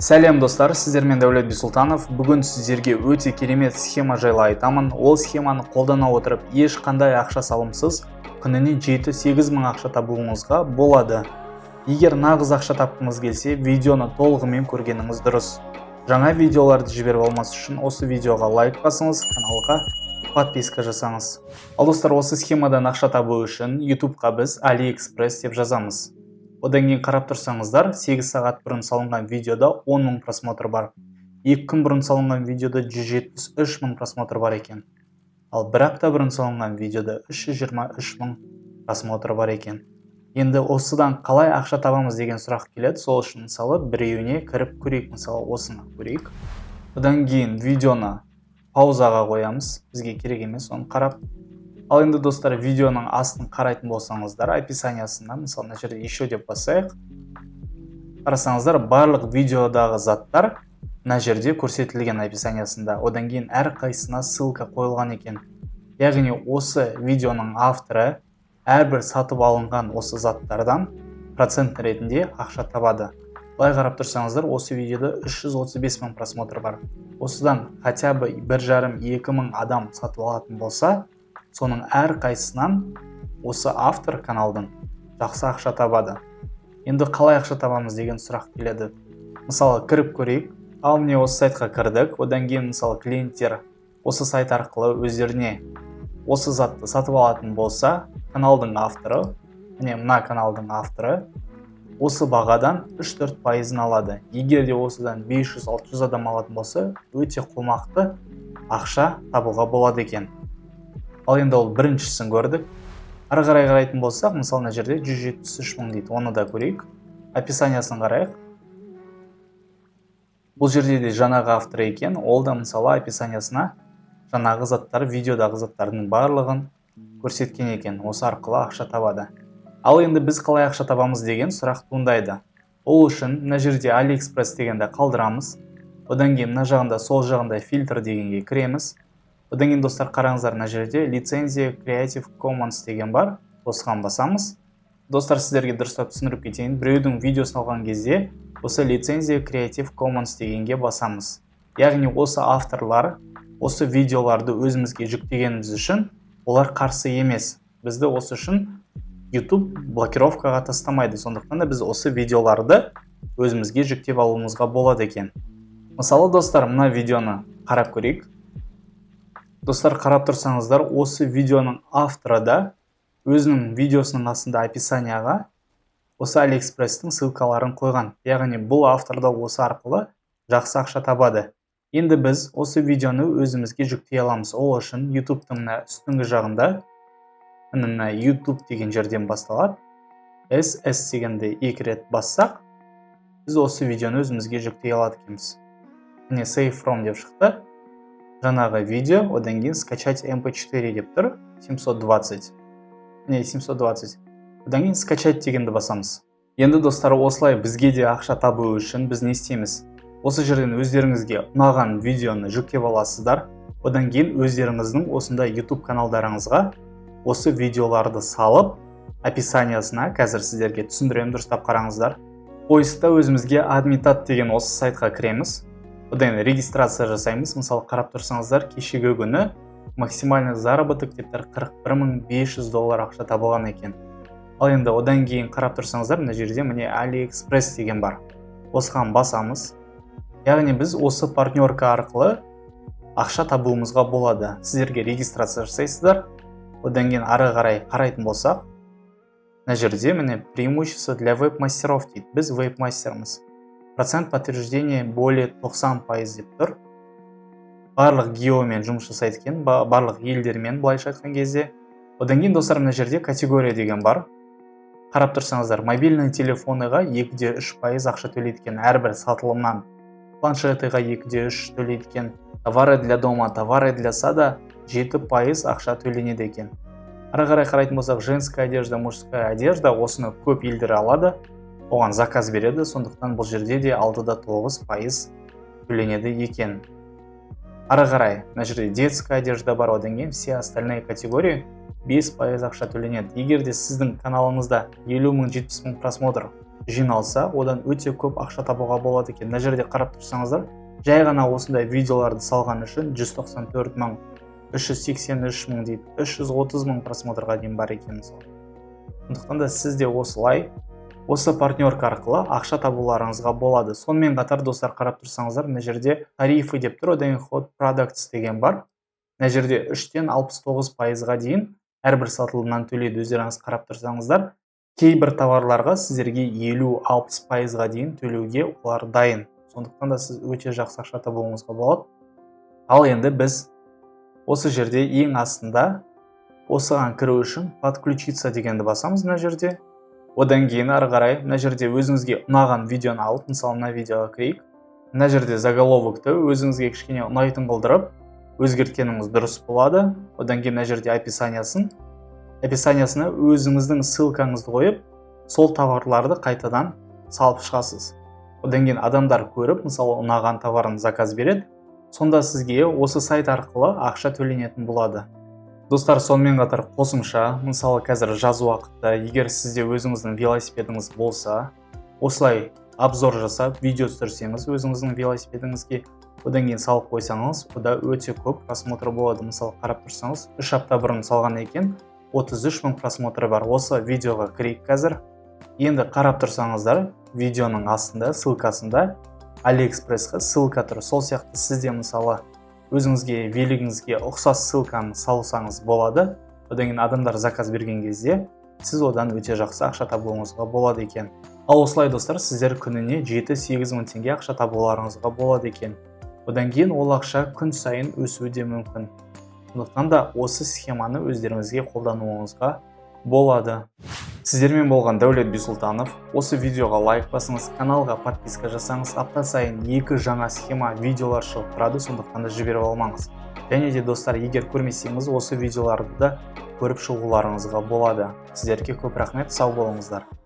Сәлем, достар! Сіздермен Дәулет Бисұлтанов. Бүгін сіздерге өте керемет схема жайлы айтамын. Ол схеманы қолдана отырып, ешқандай ақша салымсыз күніне 7-8 мың ақша табуыңызға болады. Егер нағыз ақша тапқыңыз келсе, видеоны толығымен көргеніңіз дұрыс. Жаңа видеоларды жіберіп алмас үшін осы видеоға лайк басыңыз, каналға подписка жасаңыз. Ал, достар, осы схемадан ақша табу үшін YouTubeқа біз AliExpress деп жазамыз. Одан кейін қарап тұрсаңыздар, 8 сағат бұрын салынған видеода 10 мың просмотр бар, 2 күн бұрын салынған видеода 173 мың просмотр бар екен, ал бір апта бұрын салынған видеода 323 мың просмотр бар екен. Енді осыдан қалай ақша табамыз деген сұрақ келеді. Сол үшін, мысалы, біреуіне кіріп көрейік. Мысалы, осыны көрейік. Одан кейін видеоны паузаға қоямыз, бізге керек емес оны қарап. Ал енді, достар, видеоның астын қарайтын болсаңыздар, описаниясында, мысалы, мына жерде «Еще» деп басайық. Қарасаңыздар, барлық видеодағы заттар мына жерде көрсетілген описаниясында. Одан кейін әрқайсысына ссылка қойылған екен. Яғни осы видеоның авторы әрбір сатып алынған осы заттардан процент ретінде ақша табады. Былай қарап тұрсаңыздар, осы видеода 335 мың просмотр бар. Осыдан хотя бы 1,5-2 мың адам сатып алатын болса, соның әрқайсысынан осы автор каналдың жақсы ақша табады. Енді қалай ақша табамыз деген сұрақ келеді. Мысалы, кіріп көрейік. Ал міне, осы сайтқа кірдік. Одан кейін, мысалы, клиенттер осы сайт арқылы өздеріне осы затты сатып алатын болса, каналдың авторы, міне, мына каналдың авторы осы бағадан 3-4 пайызын алады. Егер де осыдан 500-600 адам алатын болса, өте қомақты ақша табуға болады екен. Ал енді ол біріншісін көрдік. Ары қарай қарайтын болсақ, мысалы, мына жерде 173 мың дейді, оны да көрейік. Описаниясын қарайық. Бұл жерде де жаңағы автор екен. Ол да, мысалы, описаниясына жаңағы заттар, видеодағы заттардың барлығын көрсеткен екен. Осы арқылы ақша табады. Ал енді біз қалай ақша табамыз деген сұрақ туындайды. Ол үшін мына жерде AliExpress дегенді қалдырамыз. Одан кейін мына жағында, сол жағында «Фильтр» дегенге кіреміз. Одан кейін, достар, қараңыздар, мына жерде «Лицензия Creative Commons» деген бар, осыған басамыз. Достар, сіздерге дұрыстап түсіндіріп кетейін. Біреудің видеосын алған кезде осы «Лицензия Creative Commons» дегенге басамыз. Яғни осы авторлар осы видеоларды өзімізге жүктегеніміз үшін олар қарсы емес, бізді осы үшін YouTube блокировкаға тастамайды. Сондықтан да біз осы видеоларды өзімізге жүктеп алуымызға болады екен. Мысалы, достар, мына видеоны қарап көрейік. Достар, қарап тұрсаңыздар, осы видеоның авторы да өзінің видеосының астында описанияға осы AliExpress-тің ссылкаларын қойған. Яғни бұл автор да осы арқылы жақсы ақша табады. Енді біз осы видеоны өзімізге жүктей аламыз. Ол үшін YouTube'тың мына үстіңгі жағында, мына YouTube деген жерден басталады, SS дегенді екі рет бассақ, біз осы видеоны өзімізге жүктей алады екенбіз. Міне, «Save from» деп шықты жаңағы видео. Одан кейін «Скачать mp4» деп тұр, 720, міне, 720. Одан кейін «Скачать» дегенді басамыз. Енді, достар, осылай бізге де ақша табу үшін біз не істейміз? Осы жерден өздеріңізге ұнаған видеоны жүктеп аласыздар. Одан кейін өздеріңіздің осындай YouTube каналдарыңызға осы видеоларды салып, описаниясына, қазір сіздерге түсіндіремін, дұрыстап қараңыздар. Поискта өзімізге Адмитат деген осы сайтқа кіреміз. Одан кейін регистрация жасаймыз. Мысалы, қарап тұрсаңыздар, кешегі күні максимальный заработок деп тұр, 41 500 доллар ақша табылған екен. Ал енді одан кейін қарап тұрсаңыздар, мына жерде, міне, AliExpress деген бар, осыған басамыз. Яғни біз осы партнерка арқылы ақша табуымызға болады. Сіздерге регистрация жасайсыздар. Одан кейін ары қарай қарайтын болсақ, мына жерде, міне, «Преимущество для веб-мастеров» дейді. Біз веб-мастерміз. Процент подтверждения более 90% деп тұр. Барлық геомен жұмыс жасайды екен, барлық елдермен былайша айтқан кезде. Одан кейін, достар, мына жерде «Категория» деген бар. Қарап тұрсаңыздар, мобильный телефоныға 2,3% ақша төлейді екен әрбір сатылымнан, планшетыға 2,3 төлейді екен, товары для дома, товары для сада 7% ақша төленеді екен. Ары қарай қарайтын болсақ, женская одежда, мужская одежда, осыны көп елдер алады, оған заказ береді. Сондықтан бұл жерде де 6,9% төленеді екен. Ары қарай мына жерде детская одежда бар. Одан кейін «Все остальные категории» 5% ақша төленеді. Егер де сіздің каналыңызда 50 мың, 70 мың просмотр Жиналса, одан өте көп ақша табуға болады екен. Мына жерде қарап тұрсаңыздар, жай ғана осындай видеоларды салған үшін 194 мың, 383 мың дейді, 330 мың просмотрға дейін бар екен, мысалы. Сондықтан да сіз де осылай осы партнерка арқылы ақша табуларыңызға болады. Сонымен қатар, достар, қарап тұрсаңыздар, мына жерде «Тарифы» деп тұр, одан кейін «Hot Products» деген бар. Мына жерде 3-тен 69%-ға дейін әрбір сатылымнан төлейді. Өздеріңіз қарап тұрсаңыздар, кейбір товарларға сіздерге 50-60%-ға дейін төлеуге олар дайын. Сондықтан да сіз өте жақсы ақша табуыңызға болады. Ал енді біз осы жерде ең астында осыған кіру үшін «Подключиться» дегенді басамыз мына жерде. Одан кейін ары қарай мына жерде өзіңізге ұнаған видеоны алып, мысалы, мына видеоға кірейік. Мына жерде заголовокты өзіңізге кішкене ұнайтын қылдырып өзгерткеніңіз дұрыс болады. Одан кейін мына жерде описаниясына өзіңіздің ссылкаңызды қойып, сол товарларды қайтадан салып шығасыз. Одан кейін адамдар көріп, мысалы, ұнаған товарын заказ береді. Сонда сізге осы сайт арқылы ақша төленетін болады. Достар, сонымен қатар қосымша, мысалы, қазір жаз уақыты, егер сізде өзіңіздің велосипедіңіз болса, осылай обзор жасап, видео түсірсеңіз өзіңіздің велосипедіңізге, одан кейін салып қойсаңыз, ода өте көп просмотр болады. Мысалы, қарап тұрсаңыз, 3 апта бұрын салған екен, 33 мың просмотры бар. Осы видеоға кірейік қазір. Енді қарап тұрсаңыздар, видеоның астында ссылкасында Алиэкспрессқа ссылка тұр. Сол сияқты сіз де, мысалы, өзіңізге велигіңізге ұқсас ссылканы салсаңыз болады. Одан кейін адамдар заказ берген кезде сіз одан өте жақсы ақша табуыңызға болады екен. Ал осылай, достар, сіздер күніне 7-8 мың теңге ақша табуларыңызға болады екен. Одан кейін ол ақша күн сайын өсуі де мүмкін. Сондықтан да осы схеманы өздеріңізге қолдануыңызға болады. Сіздермен болған Дәулет Бисұлтанов. Осы видеоға лайк басыңыз, каналға подписка жасаңыз. Апта сайын екі жаңа схема видеолар шығып тұрады, сондықтан да жіберіп алмаңыз. Және де, достар, егер көрмесеңіз, осы видеоларды да көріп шығуларыңызға болады. Сіздерге көп рахмет, сау болыңыздар.